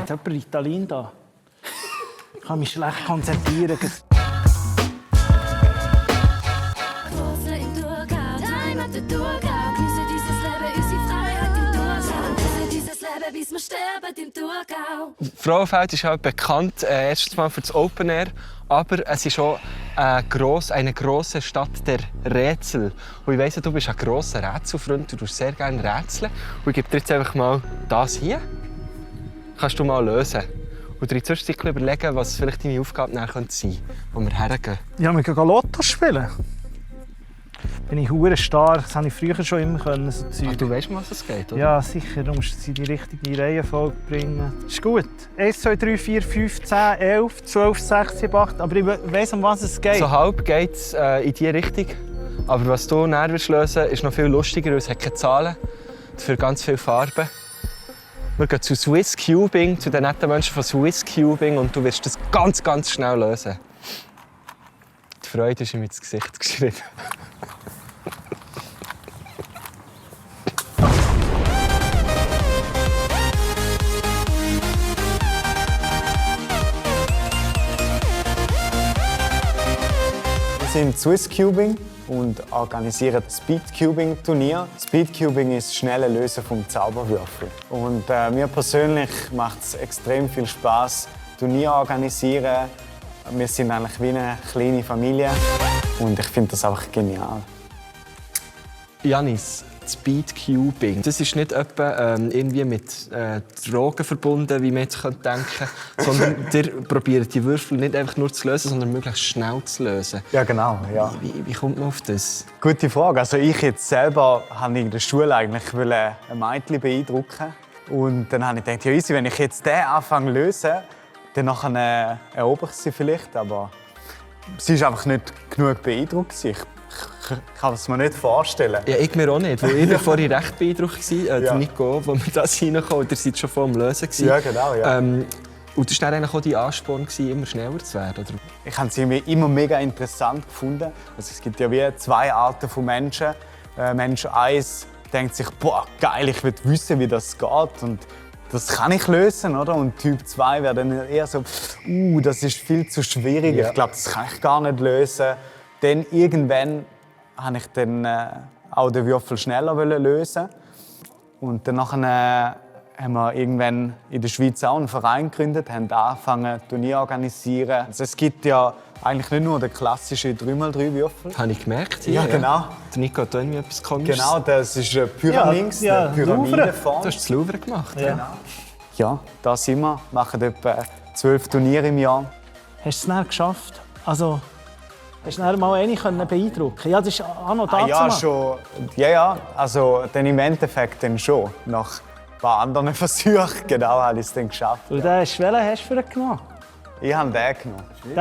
Hat jemand Ritalin da? Ich kann mich schlecht konzentrieren. Wurzeln im Thurgau, Heimat im Thurgau. Genieße dieses Leben, unsere Freiheit im Thurgau. Genieße dieses Leben, bis wir sterben im Thurgau. Frauenfeld ist halt bekannt, erstens mal für das Open Air, aber es ist auch eine grosse Stadt der Rätsel. Und ich weiss, du bist ein grosser Rätselfreund, du tust sehr gerne rätseln. Und ich gebe dir jetzt einfach mal das hier. Kannst du mal lösen. Und dir in der Zwischenzeit überlegen, was vielleicht deine Aufgabe sein könnte, wo wir hergehen. Ja, wir gehen Lotto spielen. Bin ich hure stark. Das konnte ich früher schon immer können. So Ach, du weißt, um was es geht, oder? Ja, sicher. Du musst sie in die richtige Reihenfolge bringen. Ist gut. 1, 2, 3, 4, 5, 10, 11, 12, 16, 8. Aber ich weiss, um was es geht. So halb geht es in diese Richtung. Aber was du näher lösen willst, ist noch viel lustiger, weil es hat keine Zahlen. Dafür ganz viele Farben. Wir gehen zu Swiss Cubing, zu den netten Menschen von Swiss Cubing, und du wirst das ganz, ganz schnell lösen. Die Freude ist ihm ins Gesicht geschrieben. Wir sind Swiss Cubing und organisieren das Speedcubing-Turnier. Speedcubing ist das schnelle Lösen vom Zauberwürfel. Und mir persönlich macht es extrem viel Spaß, Turnier organisieren. Wir sind eigentlich wie eine kleine Familie und ich finde das einfach genial. Janis, Speedcubing. Das ist nicht etwa irgendwie mit Drogen verbunden, wie man jetzt denken könnte, sondern ihr probiert die Würfel nicht einfach nur zu lösen, sondern möglichst schnell zu lösen. Ja, genau. Ja. Wie kommt man auf das? Gute Frage. Also ich jetzt selber wollte in der Schule eigentlich ein Mädchen beeindrucken. Und dann habe ich gedacht, ja, easy, wenn ich jetzt den anfange zu lösen, dann nachher erobere ich sie vielleicht. Aber sie war einfach nicht genug beeindruckt. Ich kann es mir nicht vorstellen. Ja, ich mir auch nicht. Weil ich war vorhin recht beeindruckt. Der Nico, als wir das reinkamen, der war schon vor dem Lösen. Ja, genau. Ja. Und das war eigentlich auch dein Ansporn, immer schneller zu werden? Oder? Ich habe sie immer mega interessant gefunden. Also es gibt ja wie zwei Arten von Menschen. Mensch 1 denkt sich, boah, geil, ich will wissen, wie das geht. Und das kann ich lösen, oder? Und Typ 2 wäre dann eher so, das ist viel zu schwierig. Ja. Ich glaube, das kann ich gar nicht lösen. Dann irgendwann wollte ich dann auch den Würfel schneller lösen. Und dann haben wir irgendwann in der Schweiz auch einen Verein gegründet, haben angefangen, Turnier zu organisieren. Also es gibt ja eigentlich nicht nur den klassischen 3x3-Würfel. Habe ich gemerkt hier. Ja, genau. Der Nico hat irgendwie etwas Komisches. Genau, das ist eine Pyraminx, eine Pyramidenform. Du hast das Louvre gemacht. Ja. Genau. Ja, da sind wir. Machen etwa 12 Turniere im Jahr. Hast du es dann geschafft? Also, hast du dann mal eine beeindrucken? Ja, das ist auch noch dazu. Ja, schon. Ja, also dann im Endeffekt dann schon. Nach ein paar anderen Versuchen, genau, habe ich es dann geschafft. Und welchen hast du für ihn genommen? Ich habe den genommen. Den?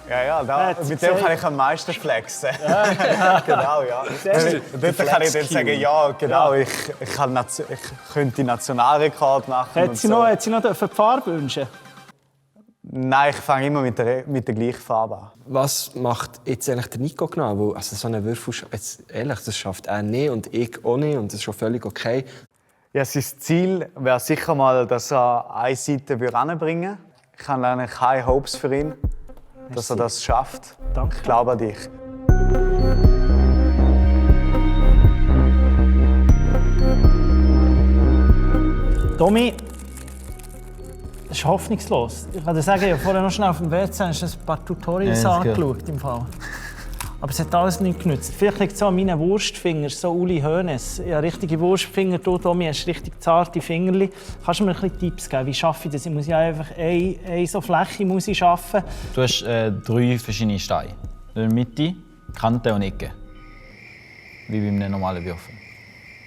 Ja, mit dem kann ich am meisten flexen. Genau, ja. Dort kann ich dann sagen, ja, genau, ich könnte den Nationalrekord machen. Hat sie noch die Farbe wünschen? Nein, ich fange immer mit der gleichen Farbe an. Was macht jetzt eigentlich der Nico genau? Weil, also so einen Würfel, jetzt ehrlich, das schafft er nicht und ich auch nicht, und das ist schon völlig okay. Ja, sein Ziel wäre sicher mal, dass er eine Seite heranbringen würde. Ich habe eigentlich high hopes für ihn, dass er das schafft. Danke. Ich glaube an dich. Tommy, das ist hoffnungslos. Ich kann dir sagen, ich habe vorher noch schnell auf dem WC ein paar Tutorials angeschaut. Im Fall. Aber es hat alles nicht genützt. Vielleicht liegt es so an meinen Wurstfingern, so Uli Hoeneß. Ich habe richtige Wurstfinger, du Tommy, hast richtig zarte Fingerli. Kannst du mir ein bisschen Tipps geben, wie schaffe ich das? Ich muss ja einfach eine so Fläche muss ich schaffen. Du hast 3 verschiedene Steine. In der Mitte, Kante und Ecke. Wie bei einem normalen Würfel.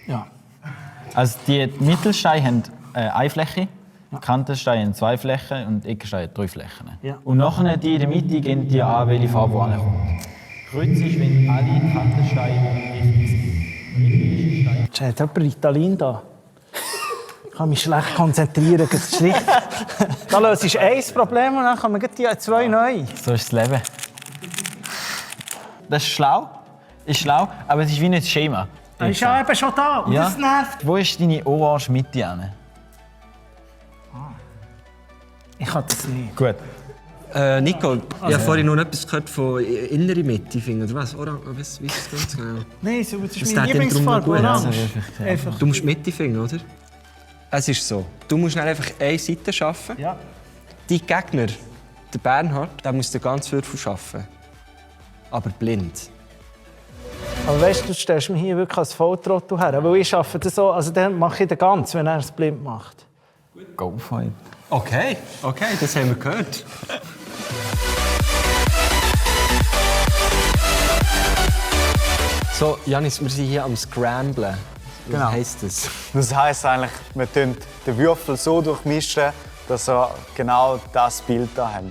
Ja. Also die Mittelsteine haben eine Fläche, die Kantensteine haben 2 Flächen und die Eckensteine 3 Flächen. Ja. Und nachher die in der Mitte gehen die an, welche Farbe ankommt. Kreuz ist, wenn alle Kantensteine richtig sind. Hat jemand Ritalin da? Ich kann mich schlecht konzentrieren. Das ist richtig. Da löst du ein Problem und dann kommen die 2 neu. So ist das Leben. Das ist schlau, aber es ist wie nicht das Schema. Er ist ja eben schon da und das nervt. Wo ist deine orange Mitte hin? Ich kann das nicht. Gut. Nico, ich habe vorhin noch etwas gehört von innere Mitte, finde oder was? Wie ist das ganz genau? Nein, so, das ist Das meine tut ihm drum noch Lieblingsfarbe, gut. Orange. Einfach. Du musst Mitte finden, oder? Es ist so. Du musst dann einfach eine Seite arbeiten. Ja. Dein Gegner, der Bernhard, der muss den ganzen Würfel arbeiten. Aber blind. Aber weißt du stellst mir hier wirklich als Volltrottel her. Weil ich arbeite das so, also dann mache ich den ganz, wenn er es blind macht. Go for it. Okay, das haben wir gehört. So, Janis, wir sind hier am Scramblen. Was Genau. heisst das? Das heisst eigentlich, wir mischen den Würfel so durchmischen, dass er genau das Bild da hat.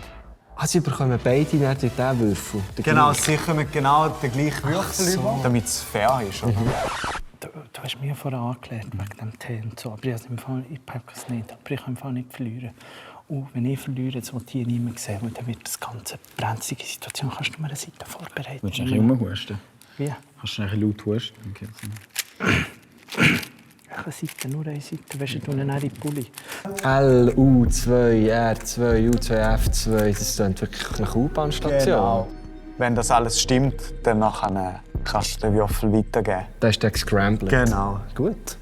Sie bekommen beide dann durch diesen Würfel. Den Genau, gleichen. sie kommen genau den gleichen Würfel über, damit es fair ist. Oder? Du hast mir vorher angelernt wegen dem Tee und so, aber ich packe es nicht. Aber ich kann im Fall nicht verlieren. Und wenn ich verliere, das will hier niemand sehen, weil dann wird das ganze brenzige Situation. Kannst du mir eine Seite vorbereiten? Willst du ein bisschen rumhusten? Wie? Kannst du ein bisschen laut husten? Okay. Welche Seite? Nur eine Seite. Weißt du, du einen in die Pulli. L, U, 2, R, 2, U, 2, F, 2. Das ist wirklich eine U-Bahn-Station. Genau. Wenn das alles stimmt, dann kannst du den Würfel weitergeben. Das ist der Scrambler. Genau. Gut.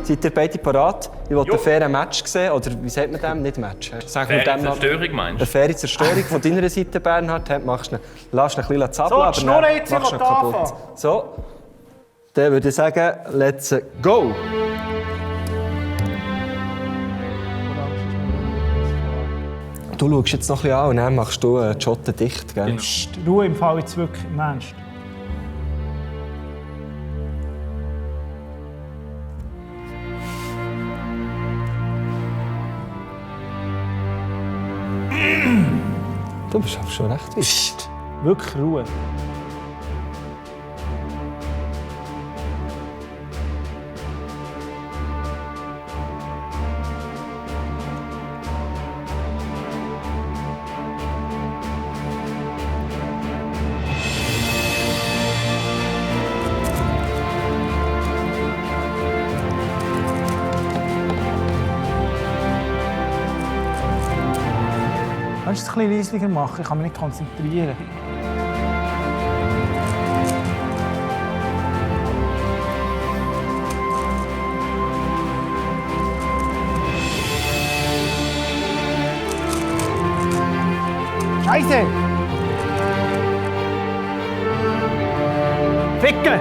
Seid ihr beide parat? Ich will einen fairen Match sehen. Oder wie sagt man dem? Nicht Match. Sagen wir dem noch. Zerstörung meinst Eine faire Zerstörung von deiner Seite, Bernhard. Lass ihn ein bisschen zappeln, So, die aber Schnur dann jetzt, ich machst du ihn will kaputt. anfangen. So. Dann würde ich sagen, let's go! Du schaust jetzt noch ein bisschen an und dann machst du die Schotten dicht, gell? Psst, Ruhe im Fall jetzt wirklich im Ernst. Du bist aber schon recht weit. Wirklich Ruhe. Kannst du es ein bisschen leiser machen? Ich kann mich nicht konzentrieren. Scheiße! Ficken!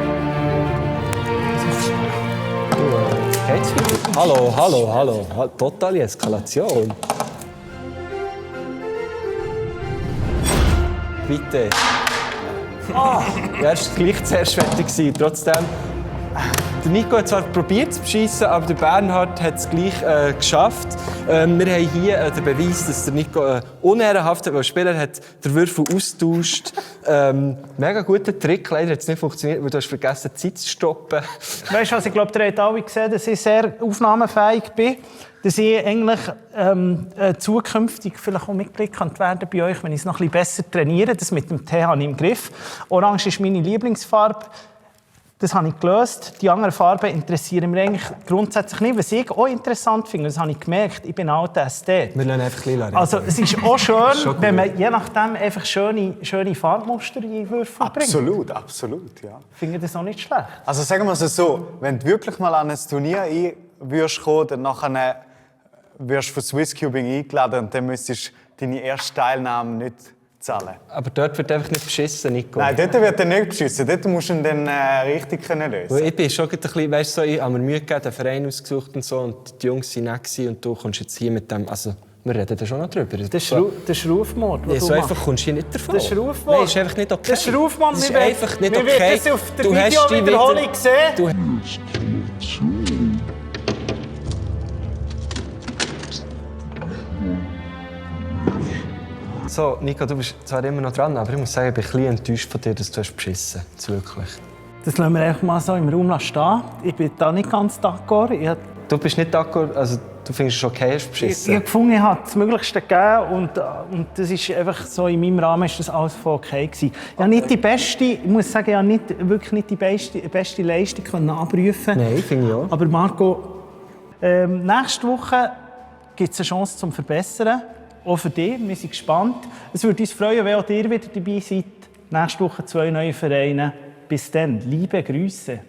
Geht's wieder? Hallo. Totale Eskalation. Bitte. Ja, es war gleich zuerst fertig. Trotzdem. Der Nico hat zwar probiert zu beschissen, aber der Bernhard hat es gleich geschafft. Wir haben hier den Beweis, dass der Nico unehrenhaft war. Der Spieler hat den Würfel austauscht. Mega guter Trick. Leider hat es nicht funktioniert, weil du hast vergessen, die Zeit zu stoppen. Weißt du was, ich glaube, ihr habt alle gesehen, dass ich sehr aufnahmefähig bin. Dass ich eigentlich zukünftig vielleicht auch Mitglied werden kann bei euch, wenn ich es noch ein bisschen besser trainiere. Das mit dem Tee habe ich im Griff. Orange ist meine Lieblingsfarbe. Das habe ich gelöst. Die anderen Farben interessieren mich eigentlich grundsätzlich nicht. Was ich auch interessant finde, das habe ich gemerkt, ich bin alter Ästhet. Wir lernen einfach lila. Also es ist auch schön, Schon gut. wenn man je nachdem einfach schöne Farbmuster in die Würfel bringt. Absolut, ja. Ich finde das auch nicht schlecht. Also sagen wir es so, wenn du wirklich mal an ein Turnier würdest kommen, dann nachher wirst du für Swisscubing eingeladen und dann müsstest du deine erste Teilnahme nicht zahlen. Aber dort wird einfach nicht beschissen, Nico. Nein, dort wird er nicht beschissen. Dort musst du ihn dann richtig lösen. Weil ich bin schon ein bisschen, weißt du, so, ich habe mir Mühe gegeben, den Verein ausgesucht und so, und die Jungs waren nett und du kommst jetzt hier mit dem, also wir reden da schon noch drüber. Das ist Rufmord, Ja, so einfach kommst du hier nicht davon. Das ist Rufmord. Nein, ist einfach nicht okay. Das ist Rufmord. Das ist einfach nicht wir okay. werden das auf der Du hast die Videowiederholung wieder- sehen. Du So, Nico, du bist zwar immer noch dran, aber ich muss sagen, ich bin ein bisschen enttäuscht von dir, dass du hast beschissen hast. Wirklich. Das lassen wir einfach mal so im Raum stehen. Ich bin da nicht ganz d'accord. Ich habe Du bist nicht d'accord, also du findest es okay, hast du Ich beschissen? habe gefunden, ich habe das Möglichste gegeben und das ist einfach so, in meinem Rahmen ist das alles voll okay gewesen. Ich habe nicht die beste, ich muss sagen, ich habe wirklich nicht die beste Leistung können abrufen. Nein, finde ich auch. Aber Marco, nächste Woche gibt es eine Chance zum Verbessern, auch für dich. Wir sind gespannt. Es würde uns freuen, wenn auch ihr wieder dabei seid. Nächste Woche 2 neue Vereine. Bis dann, liebe Grüße.